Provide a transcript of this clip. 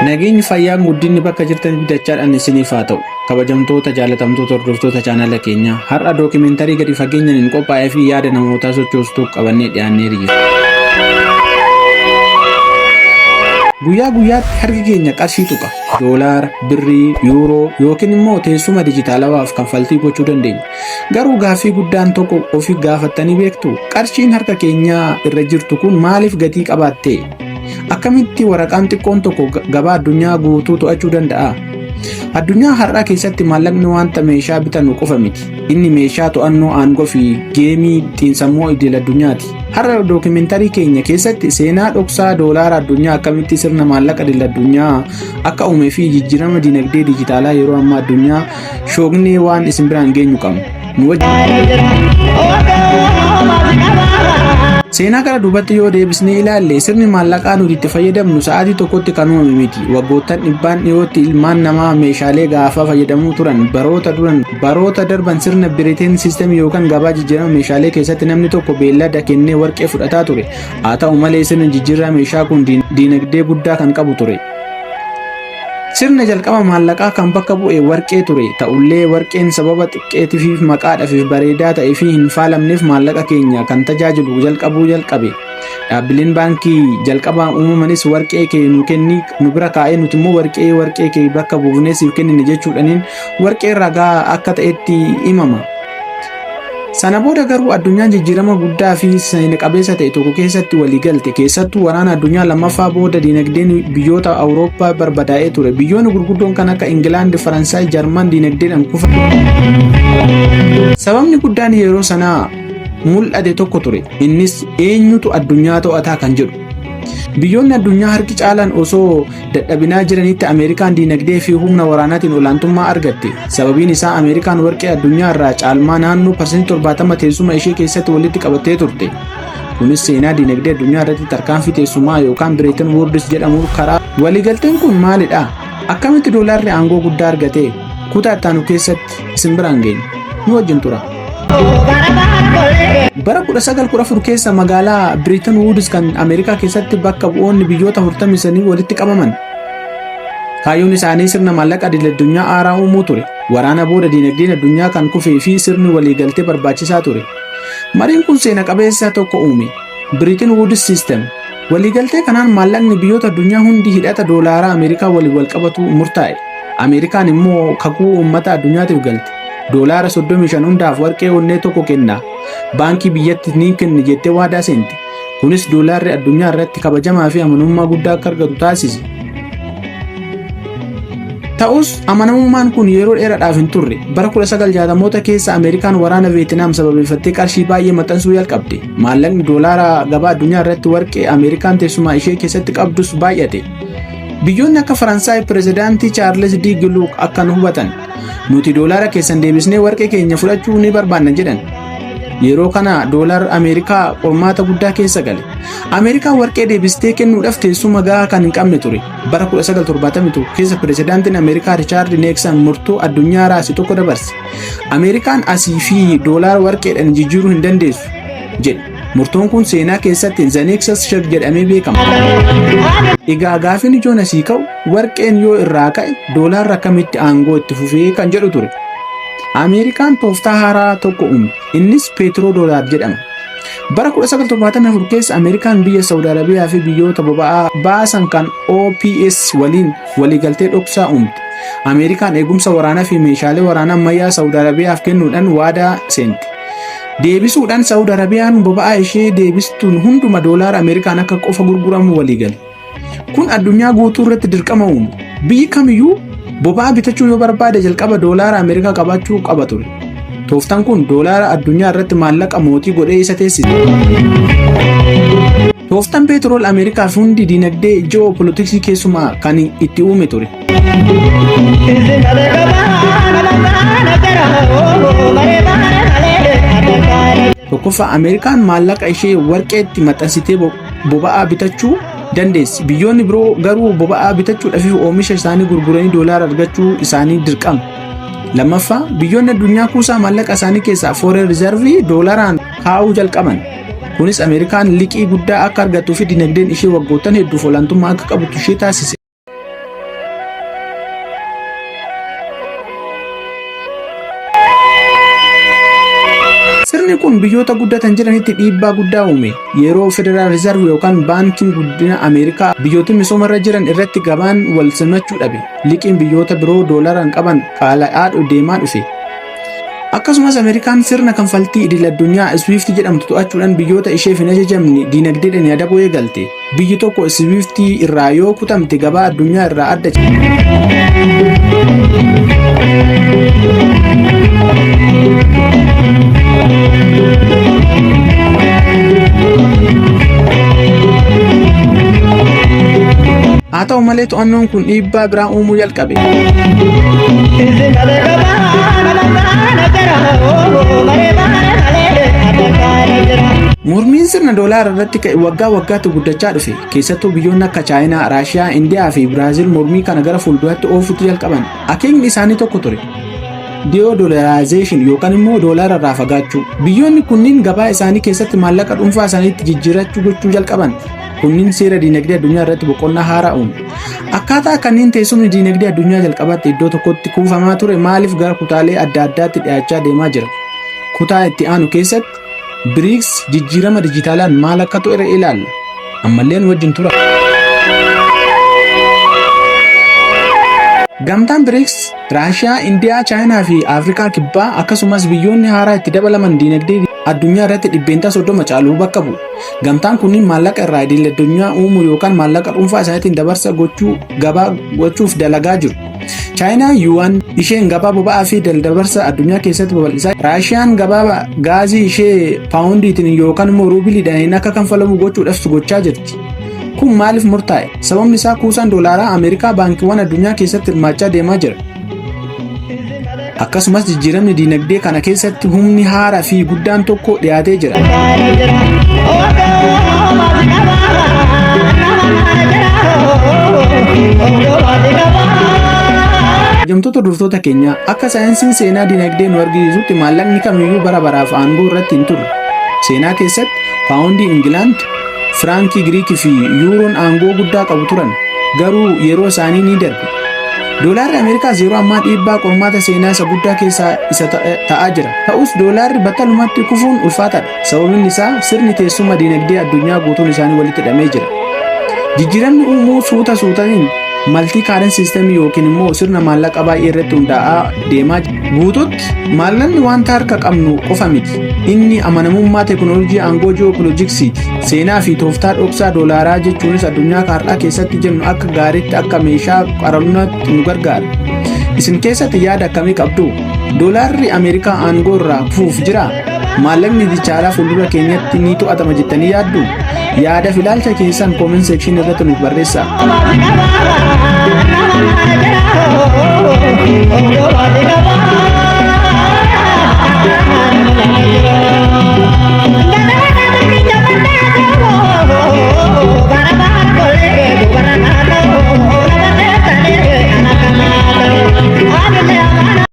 Nageenyi fayyaan guddinni bakka jirtanitti dachaadhaan isiniif haa ta'u. Kabajamtoota jaalatamtoota hordoftoota chaanala keenyaa har'a dookimeentarii gadi fageenyaan hin qophaa'ee fi yaada namootaa sochoostu qabannee dhiyaannee jirra. Guyyaa guyyaatti harki keenya qarshii tuqa. Doolaara, birrii, yuuroo yookiin immoo teessuma dijitaalawaaf kanfaltii gochuu dandeenya. Garuu gaaffii guddaan tokko ofi gaafattanii beektu, qarshiin harka keenyaa irra jirtu kun maaliif gatii qabaatte? Akkamitti waraqaan xiqqoon tokko gabaa addunyaa guutuu to'achuu danda'a? Addunyaa har'aa keessatti maallaqni wanta meeshaa bitannu qofa miti. Inni meeshaa to'annoo aangoo fi geemii xiinsammuu idil addunyaati. Har'a dookimintarii keenya keessatti seenaa dhoksaa doolaara addunyaa akkamitti sirna maallaqa idil addunyaa akka uumee fi jijjiirama dinagdee dijitaalaa yeroo ammaa addunyaa shooqnee waan isin biraan geenyu qabna. Nu Seenaa gara duubatti yoo deebisnee ilaalle, sirni maallaqaa nuti itti fayyadamnu sa'aatii tokkotti kan uumame miti. Waggoottan dhibbaan dhiyootti ilmaan namaa meeshaalee gaafaa fayyadamuu turan. Baroota duran baroota darban sirna Biriteen siistemii yookaan gabaa jijjiirama meeshaalee keessatti namni tokko beellada kennee warqee fudhataa ture. Haa ta'u malee, sirni jijjiirraa meeshaa kun diinagdee guddaa kan qabu ture. Sirna jalqaba maallaqaa kan bakka bu'e warqee ture. Ta'ullee warqeen sababa xiqqeetifiif maqaadhaaf bareedaa ta'ee fi hin faalamneef maallaqa keenya kan tajaajilu jalqabuu jalqabe. Dhaabbileen baankii jalqabaa uumamanis warqee kee nu kenni, nu bira kaa'ee, nuti immoo warqee kee bakka buufnee siif kennine jechuudhaniin warqee ragaa akka ta'etti himama. Sana booda garuu addunyaan jijjiirama guddaa fi seena qabeessa ta'e tokko keessatti walii galte. Keessattuu waraana addunyaa lammaffaa booda dinagdeen biyyoota Awurooppaa barbadaa'ee ture. Biyyoonni gurguddoon kan akka Ingilaand, Faransaay, Jarman dinagdeedhaan kufa. Sababni guddaan yeroo sanaa mul'ate tokko ture. Innis eenyutu addunyaa to'ataa kan jedhu. Biyyoonni addunyaa harki caalaan osoo dadhabinaa jiranitti Ameerikaan diinagdee fi humna waraanaatiin olaantummaa argatte. Sababiin isaa Ameerikaan warqee addunyaa irraa caalmaa naannoo 70% teessuma ishee keessatti walitti qabattee turte. Kunis seenaa diinagdee addunyaa irratti tarkaanfii teessumaa yookaan Bretton Woods jedhamu karaa. Waliigalteen kun maalidha? Akkamitti doolaarri aangoo guddaa argate? Kutaa ittaanu keessatti isin biraan geenya. Nu wajjin tura. Bara 1914 keessa magaalaa Bretton Woods kan Ameerikaa keessatti bakka bu'oonni biyyoota 43 walitti qabaman. Kaayyoon isaanii sirna maallaqa idil addunyaa haaraa uumuu ture. Waraana booda diinagdeen addunyaa kan kufee fi sirni waliigaltee barbaachisaa ture. Mariin kun seena qabeessa tokko uume. Bretton Woods System. Waliigaltee kanaan maallaqni biyyoota addunyaa hundi hidhata doolaaraa Ameerikaa waliin wal qabatu murtaa'e. Ameerikaan immoo kakuu uummata addunyaatiif galte. Doolaara 35 hundaaf warqee onnee tokko kenna. Baankii biyyatti ni kenni jettee waadaa seente. Kunis doolaarri addunyaa irratti kabajamaa fi amanamummaa guddaa akka argatu taasise. Ta'us amanamummaan kun yeroo dheeraadhaaf hin turre. Bara 1960moota keessa Ameerikaan waraana Veetinaam sababeeffattee qarshii baay'ee maxxansuu jalqabde. Maallaqni doolaara gabaa addunyaa irratti warqee Ameerikaan teessuma ishee keessatti qabdus baay'ate. Biyyoonni akka Faransaay pirezidaantii Chaarles D. Guluuk akkan hubatan. Nuti doolaara keessan deebisnee warqee keenya fudhachuu ni barbaanna jedhan. Yeroo kana doolaarri Ameerikaa qormaata guddaa keessa gale. Ameerikaan warqee deebistee kennuudhaaf teessuma gahaa kan hin qabne ture. Bara 1971 keessa pirezidaantiin Ameerikaa Richaard Neeksan murtoo addunyaa raase tokko dabarse. Ameerikaan asii fi doolaara warqeedhaan jijjiiruu hin dandeessu jedhe. Murtoon kun seenaa keessatti The Nexus Shock jedhamee beekama. Egaa gaafiin ijoon asii ka'u, warqeen yoo irraa ka'e doolaarri akkamitti aangoo itti fufee kan jedhu ture. Ameerikaan tooftaa haaraa tokko uumte. Innis peetiroo doolaar jedhama. Bara 1974 keessa Ameerikaan biyya Saawud Arabiyaa fi biyyoota boba'aa baasan kan OPS waliin waliigaltee dhoksaa uumte. Ameerikaan eegumsa waraanaa fi meeshaalee waraanaa ammayyaa Saawud Arabiyaaf kennuudhaan waadaa seente. Deebisuudhaan Saawud Arabiyaan boba'aa ishee deebistuun hunduma doolaara Ameerikaan akka qofa gurguramu waliigale. Kun addunyaa guutuu irratti dirqama uume. Biyyi kamiyyuu boba'aa bitachuu yoo barbaade jalqaba doolaara Ameerikaa qabaachuu qaba ture. Tooftaan kun doolaara addunyaa irratti maallaqa mootii godhee isa teessise. Tooftaan peetirool Ameerikaa fi hundi dinagdee ji'oopolitiksii keessumaa kan itti uume ture. Tokkoffaa, Ameerikaan maallaqa ishee warqeetti maxxansitee boba'aa bitachuu dandeessi. Biyyoonni biroo garuu boba'aa bitachuudhaaf oomisha isaanii gurguranii doolaara argachuu isaanii dirqama. Lammaffaa, biyyoonni addunyaa kuusaa maallaqa isaanii keessaa foreign reserve doolaaraan kaa'uu jalqaban. Kunis Ameerikaan liqii guddaa akka argattuu fi dinagdeen ishee waggoottan hedduuf olaantummaa akka qabatu ishee taasise. Sirni kun biyyoota guddatan jiranitti dhiibbaa guddaa uume. Yeroo Federal Reserve yookaan Baankiin Guddina Ameerikaa biyyoota misoomarra jiran irratti gabaan wal simachuu dhabe. Liqiin biyyoota biroo doolaraan qaban qaala'aa deemaa dhufe. Akkasumas Ameerikaan sirna kanfaltii idil addunyaa SWIFT jedhamtu to'achuudhaan biyyoota isheef hin ajajamne diinagdeedhaan adabuu eegalte. Biyyi tokko SWIFT irraa yoo kutamte gabaa addunyaa irraa adda. Haa ta'u malee, to'annoon kun dhiibbaa biraa uumuu jalqabe. Mormiin sirna doolaara irratti ka'e waggaa waggaatti guddachaa dhufe. Keessattuu biyyoonni akka Chaayinaa, Raashiyaa, Indiyaa fi Biraaziil mormii kana gara fuulduraatti oofuutti jalqaban. Akeekni isaanii tokko ture. De-dollarization yookaan immoo doolaara irraa fagaachuu. Biyyoonni kunniin gabaa isaanii keessatti maallaqa dhuunfaa isaaniitti jijjiirachuu gochuu jalqaban. Kunniin seera diinagdee addunyaa irratti boqonnaa haaraa uume. Akkaataa kanneen teessumni diinagdee addunyaa jalqabaatti iddoo tokkotti kuufamaa ture maaliif gara kutaalee adda addaatti dhiyaachaa deemaa jira? Kutaa itti aanu keessatti BRICS jijjiirama dijitaalaan maal akka ture ilaalla. Ammallee nu wajjin tura. Gamtaan BRICS Raashiyaa, Indiyaa, Chaayinaa fi Afrikaa Kibbaa akkasumas biyyoonni haaraa itti dabalaman diinagdee addunyaa irratti 30% caaluu bakka bu'u. Gamtaan kunniin maallaqa irraa idil addunyaa uumuu yookaan maallaqa dhuunfaa isaaniitiin dabarsa gochuu gabaa gochuuf dalagaa jiru. Chaayinaan yuwaan isheen gabaa boba'aa fi daldabarsa addunyaa keessatti babal'isaa, Raashiyaan gabaa gaazii ishee paawundiitiin yookaan immoo ruubiliidhaan akka kanfalamu gochuudhaaf gochaa jirti. Kun maaliif murtaa'e? Sababni isaa kuusaan doolaaraa Ameerikaa baankiiwwan addunyaa keessatti hirmaachaa deemaa jira. Akkasumas jijjiiramni diinagdee kana keessatti humni haaraa fi guddaan tokko dhiyaatee jira. Kabajamtoota hordoftoota keenyaa, akka saayinsiin seenaa diinagdee nu argisiisutti maallaqni kamiyyuu bara baraaf aangoo irratti hin turre. Seenaa keessatti paawundii Ingilaand, Firaankii Giriikii fi Yuuroon aangoo guddaa qabu turan, garuu yeroo isaanii ni darbe. Doolaarri Ameerikaas yeroo ammaa dhiibbaa qormaata seenaa isa guddaa keessaa isa ta'aa jira. Ta'us doolaarri battalumatti kufuun ulfaataadha. Sababni isaa sirni teessuma diinagdee addunyaa guutuun isaanii walitti hidhamee jira. Jijjiiramni uumuu suuta suutaniin multi-currency system yookiin immoo sirna maallaqa baay'ee irratti hundaa'aa deemaa jira. Guututti maallaqni wanta harka qabnu qofa miti. Inni amanamummaa teekinooloojii, aangoo ji'oopoolitiksiiti. Seenaa fi tooftaa dhoksaa doolaaraa jechuunis addunyaa har'aa keessatti jennu akka gaariitti akka meeshaa qaroominaatti nu gargaara. Isin keessatti yaada akkamii qabdu? Doolaarri Ameerikaa aangoo irraa kufuuf jiraa? Maallaqni dijitaalaa fuuldura keenyatti ni to'atama jettanii yaaddu? Yaada fi ilaalcha keessan comment section irratti nuuf barreessaa.